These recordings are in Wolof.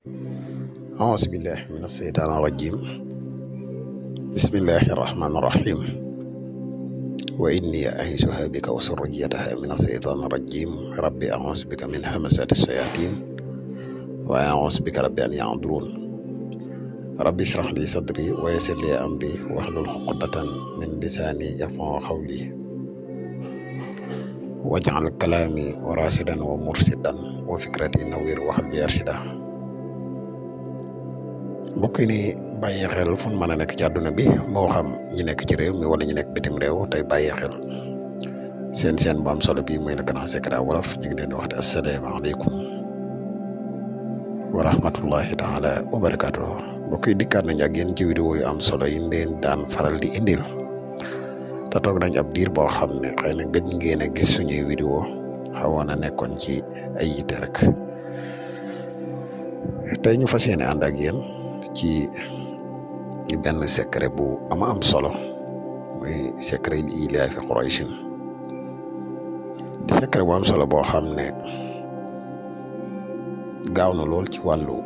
أعوذ بالله من الشيطان الرجيم بسم الله الرحمن الرحيم وإني أعيذها بك وذريتها من الشيطان الرجيم ربي أعوذ بك من همزات الشياطين وأعوذ بك ربي أن يحضرون ربي اشرح لي صدري ويسر لي أمري واحلل عقدة من لساني يفقهوا قولي واجعل كلامي راشدا ومرشدا وفكرتي نوير وقلبي أرشدا. mbokk yi ni bàyyi xel fu mën a nekk ci àdduna bi moo xam ñi nekk ci réew mi wala ñi nekk bitim réew tey bàyyi xel seen bu am solo bi muy Le Grand Secret Wolof ñu ngi leen di wax asalaamaaleykum wa rahmatullahi taala wa barakaatu. mbokk yi dikkaat nañ ak yéen ci vidéo yu am solo yi leen daan faral di indil te toog nañ ab diir boo xam ne xëy na gëj ngeen a gis suñuy vidéo xawoon na nekkoon ci ay yitte rek tey ñu fas yéene ànd ak yéen ci benn secret bu am solo muy secret yi ilaafi Qurayshin di secret bu am solo boo xam ne gaaw na lool ci wàllu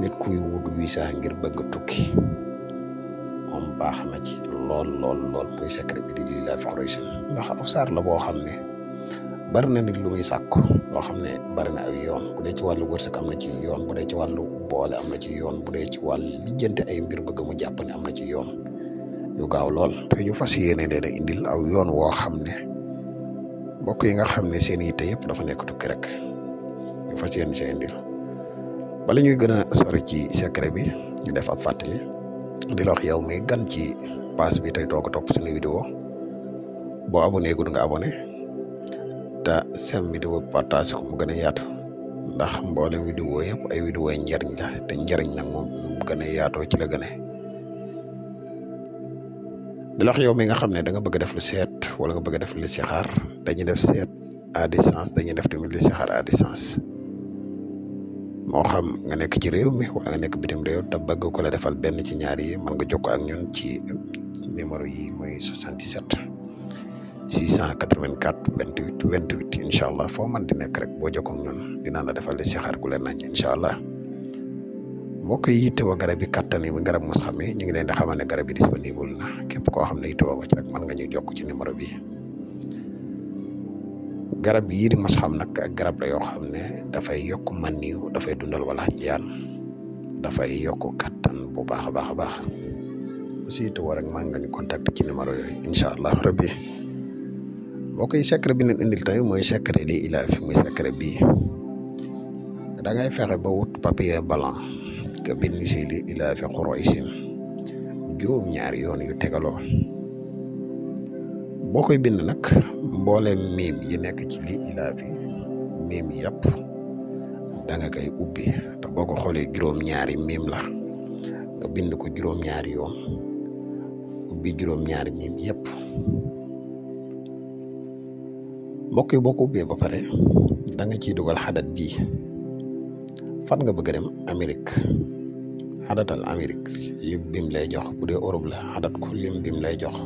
nit kuy wut visa ngir bëgg tukki moom baax na ci lool muy secret bi di ilaafi Qurayshin ndax aw saar la boo xam ne bari na nit lu muy sàkku loo xam ne bari na ay yoon bu dee ci wàllu wërsëg am na ci yoon bu dee ci wàllu boole am na ci yoon bu dee ci wàllu lijjante ay mbir bëgg mu jàpp ne am na ci yoon yu gaaw lool te ñu fas yéene leen a indil aw yoon woo xam ne mbokk yi nga xam ne seen yitte yëpp dafa nekk tukki rek ñu fas yéene see indil bala ñuy gën a sori ci secret bi ñu def ab fàttali di la wax yow mi gan ci page bi tey toog a topp suñu vidéo boo abonné gud nga abonné te seen vidéo partage ko mu gën a yaatu ndax mboolem vidéo yëpp ay vidéo yi njariñ la te njariñ nag moom mu gën a yaatoo ci la gën a di la wax yow mi nga xam ne da nga bëgg def lu seet wala nga bëgg def lu listixaar dañuy def seet à distance dañuy def tamit listixaar à distance moo xam nga nekk ci réew mi wala nga nekk bitim réew te bëgg ko la defal benn ci ñaar yi mën nga jokkoo ak ñun ci numéro yi mooy 77 684 28 28 incha allah foo man di nekk rek boo jokkoo ak ñun dinaa la defal listixaar gu leen nañ incha allah mbokk yi yittewoo garab yi kattan yi muy garab mos xam ne ñu ngi leen di xamal ne garab yi disponible na képp koo xam ne yittewoo ko ci rek mën nga ñu jokk ci numéro bi garab yii di mos xam nag ak garab la yoo xam ne dafay yokk maniw dafay dundal wala jiyaan dafay yokk kattan bu baax a baax a baax aussi yittewoo rek maa nga ñu contact ci numéro yooyu incha allah rabbi mbokk yi secret bi leen indil tey mooy secret di ilaafi muy secret bii da ngay fexe ba wut papier blanc nga bind si li ilaafi Qurayshin juróom-ñaari yoon yu tegaloo boo koy bind nag mbooleem miim yi nekk ci li ilaafi miim yëpp da nga koy ubbi te boo ko xoolee juróom-ñaari miim la nga bind ko juróom-ñaari yoon ubbi juróom-ñaari miim yëpp mbokk yi boo ko ubbee ba pare da nga ciy dugal xadat bii fan nga bëgg a dem Amérique xadatal Amérique lim bim lay jox bu dee Europe la xadat ko lim bim lay jox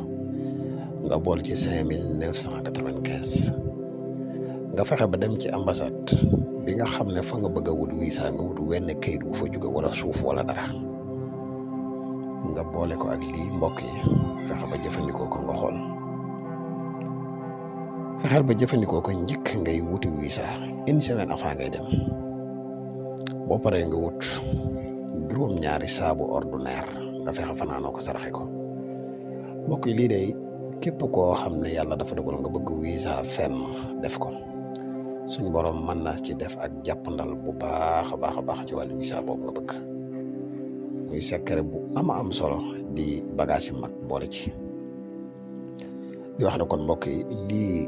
nga bool ci 5995 nga fexe ba dem ci ambassade bi nga xam ne fa nga bëgg a wut visa nga wut wenn kayit wu fa jóge wala suuf wala dara nga boole ko ak lii mbokk yi fexe ba jëfandikoo ko nga xool fexeel ba jëfandikoo ko njëkk ngay wuti visa une semaine avant ngay dem boo paree nga wut juróom-ñaari saabu ordinaire nga fexe fanaanoo ko saraxe ko mbokk yi lii de képp koo xam ne yàlla dafa dogal nga bëgg visa fenn def ko suñ borom mën na ci def ak jàppandal bu baax a baax ci wàllu visa boobu nga bëgg muy secret bu am solo di bagage yi mag boole ci di wax ne kon mbokk yi lii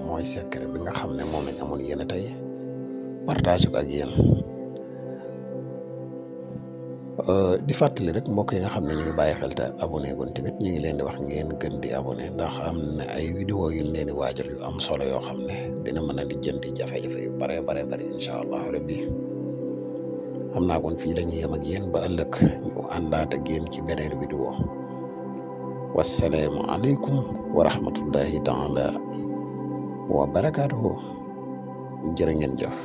mooy secret bi nga xam ne moom lañ amoon yéen tey partage ko ak yéen di fàttali rek mbokk yi nga xam ne ñu ngi bàyyi xel te abonné gon tamit ñu ngi leen di wax ngeen gën di abonné ndax am na ay vidéo yu leen di waajal yu am solo yoo xam ne dina mën a di jëndi jafe-jafe yu bare incha allah rabbi xam naa kon fii dañuy yem ak yéen ba ëllëg ñu àndaat ak yéen ci beneen vidéo wassalaamu aleykum wa rahmatullahi taala wa barakaatuhu jërë ngeen jëf